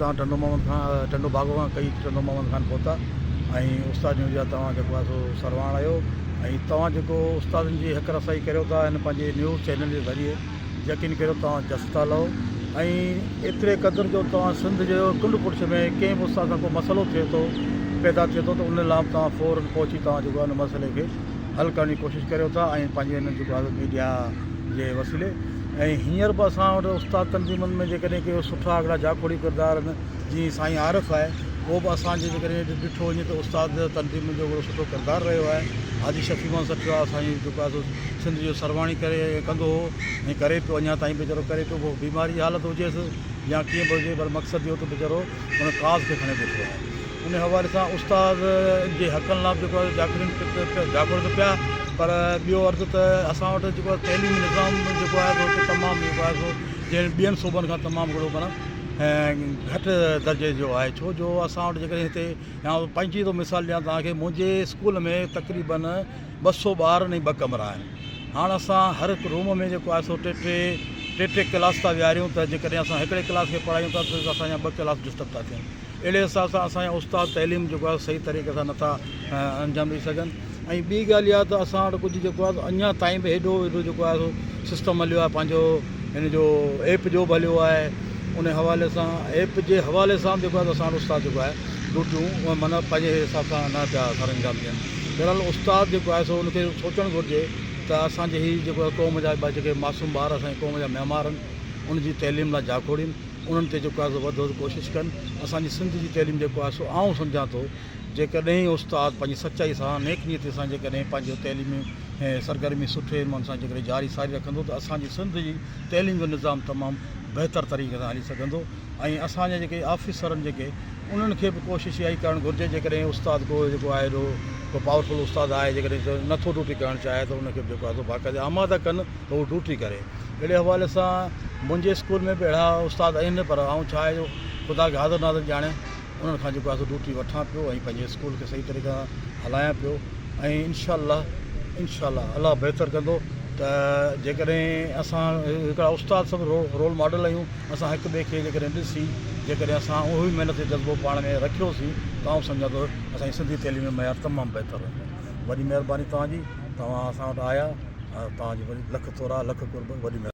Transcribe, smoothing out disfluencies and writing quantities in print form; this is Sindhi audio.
توهان ٽنڊو محمد خان ٽنڊو باگو کان ڪهي ٽنڊو محمد خان پهتا ۽ استاد نيوز جا توهان جيڪو آهي سو سرواڻ آهيو ۽ توهان جيڪو استادن جي حق رسائي ڪريو ٿا هن پنهنجي نيوز چينل جي ذريعي يقين ڪريو توهان جس ٿا لهو ۽ ايتري قدر جو توهان سنڌ جي ڪنڊ ڪڙڇ ۾ ڪنهن به استاد سان ڪو مسئلو ٿئي ٿو پيدا ٿئي ٿو ته ان لاء به توهان فورن پهچي توهان جيڪو آهي ان مسئلي کي حل ڪرڻ جي ڪوشش ڪريو ٿا ۽ پنهنجي هن جيڪو آهي ميڊيا جي وسيلي ۽ هينئر به اسان وٽ استاد تنظيمن ۾ جيڪڏهن ڪي سٺا هڪڙا جاکوڙي ڪردار آهن جيئن سائين عارف آهي اهو به اسان جي جيڪڏهن ڏٺو وڃي ته استاد تنظيمن جو هڪڙو سٺو ڪردار رهيو آهي حاجي شفيع محمد سٺيو آهي اسان جي جيڪو آهي سو سنڌ جو سرواڻي ڪري ڪندو هو ۽ ڪري پيو اڃا تائين ويچارو ڪري پيو پوء بيماري جي حالت هجيس يا ڪيئن به هجي پر مقصد اهو ته ويچارو ان ڪاز کي کڻي بيٺو آهي. ان حوالي سان استاد جي حقن لاء به جيڪو آهي جاکوڙين جاکوڙ ته پيا پر ٻيو عرض ته اسان وٽ جيڪو آهي تعليمي نظام جيڪو آهي سو تمام جيڪو آهي سو جنهن ٻين صوبن کان تمام گهڻو معنيٰ گهٽ درجي جو آهي ڇو جو اسان وٽ جيڪڏهن هتي يا پنهنجي ٿو مثال ڏيان توهان کي منهنجي اسڪول ۾ تقريبن 200 ٻار ۽ ٻه ڪمرا آهن هاڻ اسان هر هڪ روم ۾ جيڪو آهي سو ٽي ٽي ٽي ٽي ڪلاس ٿا ويهاريون ته جيڪڏهن اسان هڪڙي ڪلاس کي پڙهايون ٿا ته اسان جا ٻه ڪلاس ڊسٽرب ٿا ٿين اهڙي حساب سان اسان جا استاد تعليم جيڪو آهي صحيح طريقي سان نٿا انجام ڏئي سگهن ۽ ٻي ڳالهه اها ته اسان وٽ ڪجهه جيڪو آهي اڃا تائين به هيڏو هيڏو جيڪو آهي سو سسٽم هليو آهي پنهنجو هن جو ايپ جو به هليو آهي ان حوالي سان ايپ جي حوالي سان به جيڪو آهي اسان وٽ استاد جيڪو آهي ڊيوٽيون معنيٰ پنهنجي حساب سان نه پيا سر انجام ڏين بهرحال استاد جيڪو آهي سو ان کي سوچڻ گهرجي ته اسان جي هي جيڪو قوم جا جيڪي معصوم ٻار اسان جي قوم جا معمار آهن ان جي تعليم لاء جاکوڙين انهن تي جيڪو آهي سو وڌ وڌ ڪوشش ڪن. اسان جي سنڌ جي تعليم جيڪو آهي سو آئون سمجهان ٿو جيڪڏهن استاد پنهنجي سچائي سان نيڪ نيتي سان جيڪڏهن پنهنجو تعليمي سرگرمي سٺي نموني سان جيڪڏهن جاري ساري رکندو ته اسان جي سنڌ جي تعليم جو نظام تمام بهتر طريقي سان هلي سگهندو ۽ اسان جا جيڪي آفيسر آهن جيڪي انهن کي به ڪوشش اها ئي ڪرڻ گهرجي جيڪڏهن استاد ڪو جيڪو آهي ايڏو ڪو پاورفل استاد آهي جيڪڏهن نٿو ڊيوٽي ڪرڻ چاهي ته ان کي به جيڪو آهي سو باقاعده آماده ڪن ته هو ڊيوٽي ڪري. اهڙي حوالي سان منهنجي اسڪول ۾ به اهڙا استاد آهن پر آئون ڇا آهي جو خدا کي حاضر ناظر ڄاڻي انهن کان جيڪو آهي سو ڊيوٽي وٺان پيو ۽ پنهنجي اسڪول کي صحيح طريقي سان هلايان پيو ۽ انشاء الله انشاء الله الله بهتر ڪندو ته جيڪڏهن اسان هڪڙا استاد سڀ رول ماڊل آهيون اسان هڪ ٻئي کي جيڪڏهن ڏسي جيڪڏهن اسان اهو ئي محنت جو جذبو پاڻ ۾ رکيوسين ته آئون سمجهان ٿو اسان جي سنڌي تعليم جو معيار تمام بهتر رهندو وڏي مهرباني توهان جي توهان اسان وٽ آيا توهان جي وڏي لک ٿورا لک قرب وڏي مهرباني.